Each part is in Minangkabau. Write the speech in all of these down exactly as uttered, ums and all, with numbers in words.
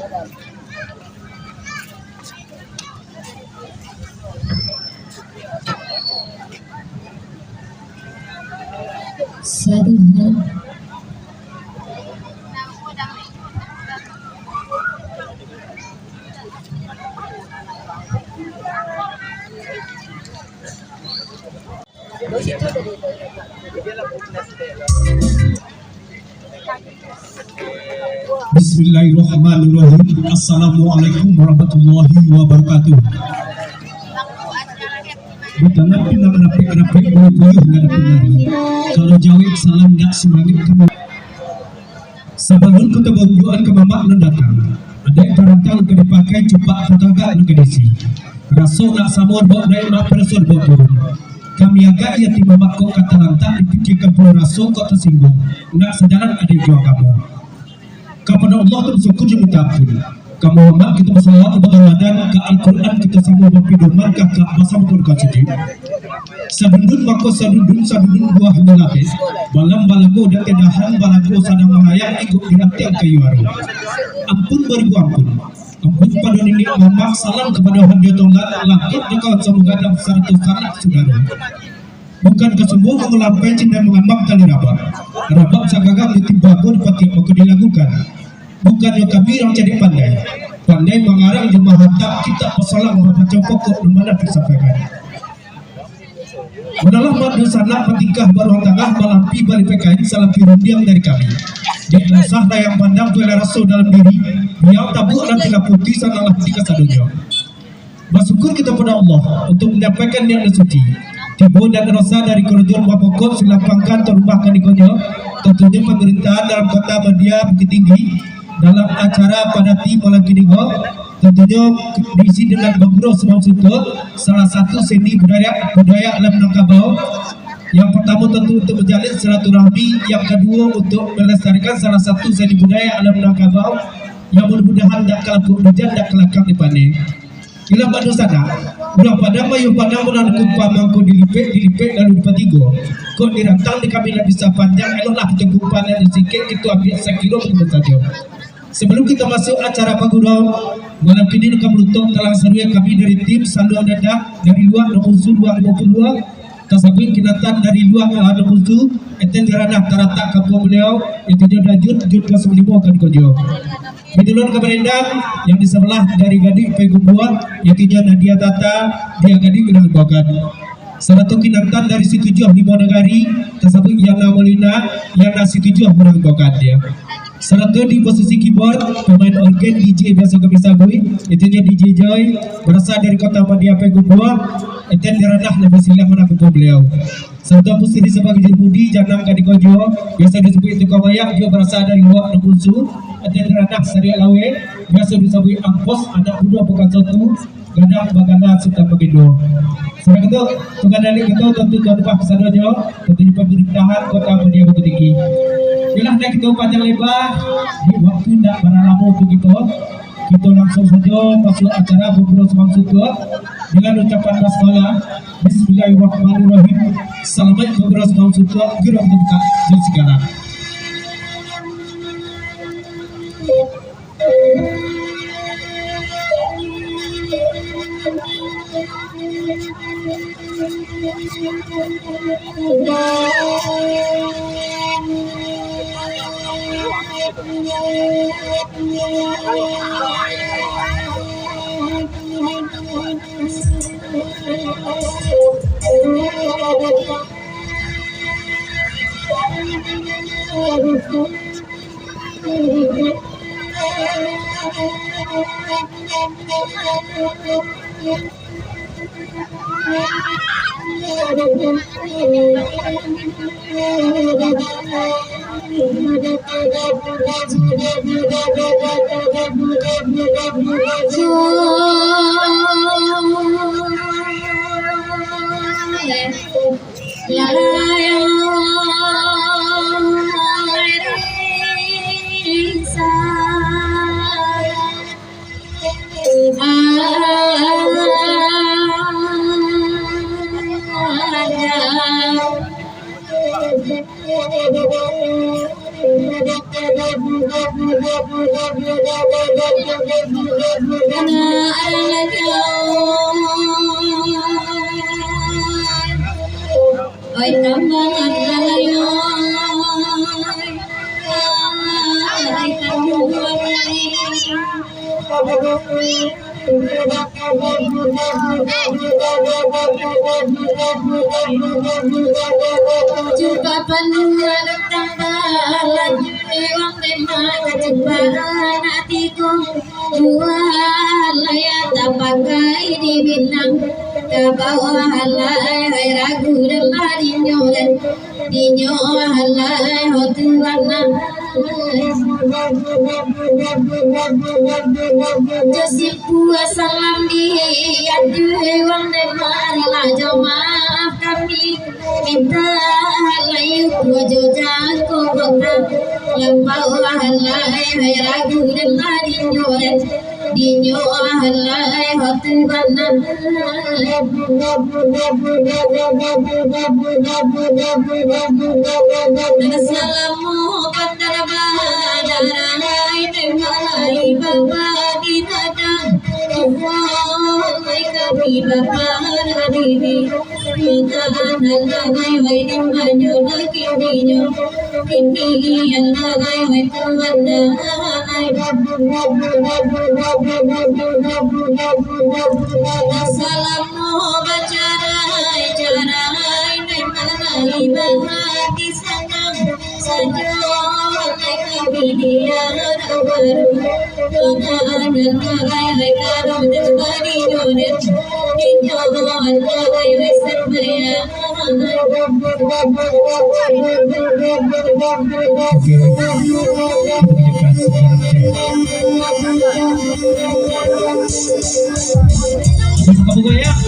Satu hal. Bismillahirrahmanirrahim. Assalamualaikum warahmatullahi wabarakatuh. Bukan napi nak rapek-rapek, bulu puyuh nak dapat nari. Kalau jawek salam nak semangat kami. Sabalun kito baunjuakan ka mamak nan datang, adaik parantang ka dipakai, cupak tatagak nan ka diisi. Raso nak samo baok naiak, nak pareso baok turun. Kami agak iyo ti mamak kok ka talantak, dipikiakan pulo raso kok tasingguang, nak sajalan adaik jo agamo. Kapado Allah tu basyukur jo minta ampun. Ka Muhammad kito basalawat, bataladan ka Al-Quran, kito samo bapidoman ka Ka'bah samo pun ka sujud. Sadundun mako sadundun, sadundun buah nyo lahia. Balam balago dan tedahan balago sadang malayang, iguik di rantiang kayu aro. Ampun baribu ampun. Ampun kapado niniak mamak, salam kapado handio tonggan, langkok jo kawan samo gadang sarato sanak sudaro. Bukan ka sumbo mangulampai, cindai mangambang tali rabab. Rabab sagagang di timbago, dipatiak mako dilagukan. Bukannyo kami urang cadiak pandai, pandai mangarang jo mahatam kitab pasalang, babaco pokok nan bana disampaikan. Mudalah mak dunsanak batingkah baruang tangah, balampi balipeh kain, salampi rundiang dari kami. Dek basah layang pandang, tu lah raso dalam diri, biang tabuak nan tilah putuih, sananglah hati kasadonyo. Basyukur kito pado Allah untuak manyampaikan niat nan suci. Tibo dan rosa dari karajo rumah pokok, silapangkan atau rumah kanikonyo, tantunyo pamarintahan dalam Kota Madia Bukittinggi, dalam acara padati malam kini ko, tantunyo diisi dengan bagurau sumang sungkuak, salah satu seni budaya, budaya alam Minangkabau. Yang partamo tantu untuak manjalin silaturahmi, yang kaduo untuak malestarikan salah satu seni budaya alam Minangkabau, yang mudah-mudahan dak ka lapuk di ujan, dak ka lakang di paneh. Iyolah mak dunsanak, urang Padang bayuang pandang, urang di kumpang mangko dilipek, dilipek lalu dipatigo. Kok dirantang di kami lah bisa panjang, eloklah kito kumpang nan sikik, kito ambiak sakilo mangko sajo. Sabalun kito masuak acara pagurau, malam kini ka manutuik talang saruya kami dari tim Saluang Dadah dari Luak Nomor Unsur dua ribu dua puluh dua, tasabuik Kinantan dari Luak, ah, Nomor Unsur, Eten di Ranah taratak kampuang baliau, iyotu nyo Dajun, Jun kosong limo kan kojo. Di duluan ka barendang, yang di sabalah dari Gadih Payakumbuah, iyotu nyo Nadia Tata, Dia Gadih Gadang Bokan. Sarato Kinantan dari Situjuah Limo Nagari, tasabuik Yana Molina, Yana Situjuah Gadang Bokan dia. Sarato di posisi keyboard, pamain organ D J biaso kami sabuik, iyotu nyo D J Joy, barasa dari Kota Madia Payakumbuah, Eten di Ranah nan basilah manangkupo baliau. Sarato posisi sabagai jurumudi, Janang Gadih Kojo, biaso disabuik Tukang Mayak, juo barasa dari Luak Nomor Unsur, Eten di Ranah Sariak Laweh, biaso disabuik Angkos, anak mudo Pokok Satu, gadang bagala Sutan Bagindo. Sudah gitu, tunggal dari kito tantu tuan rumah kasadonyo, tantunyo pamarintahan Kota Madia Bukittinggi. Iyolah, ndak kito panjang leba, di waktu ndak bara lamo tu kito, kito langsuang sajo masuak acara bagurau sumang sungkuak dengan ucapan basmalah. Bismillahirrahmanirrahim. Salamaik bagurau sumang sungkuak, gerak untuk buka jam segala. Anak anak jauh, oi kambangan lalai, oi kambangan lalai. Cuba panuah datang balaju, wang memang cuba anak tigo. Buah alai tapakai di Minang, ka bawah alai ragu dan barinyo dan Dinyo alai ho Tuhan nah. Jo simpuah salam di adui wang den, marilah jo maaf kami. Minta alai ukur jo jangko kota. Lampau alai ragu dan barinyo dan Dinyo alai ho Tuhan nah. Salamo bandar badarai, memang lai baba di dadang. Alai kami baba di Tuhan nan lagai wai, dimbanyo lagi dinyo. Kini yang lagai wai Tuhan lagai. Salamo bacarai-carai, memang lai bahati sanang. Sajo lai kami diarah baru. Tuhan nan lagai wai, karunia bagi jodoh. Dinyo lagai wai sambayang. Oke. Apa goyang?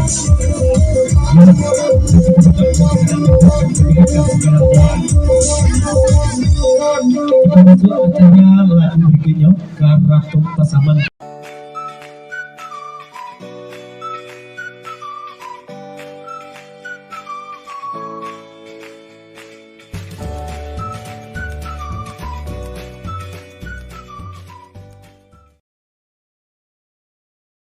Kita masuk acara lagu berikutnya, Karatung Pasaman.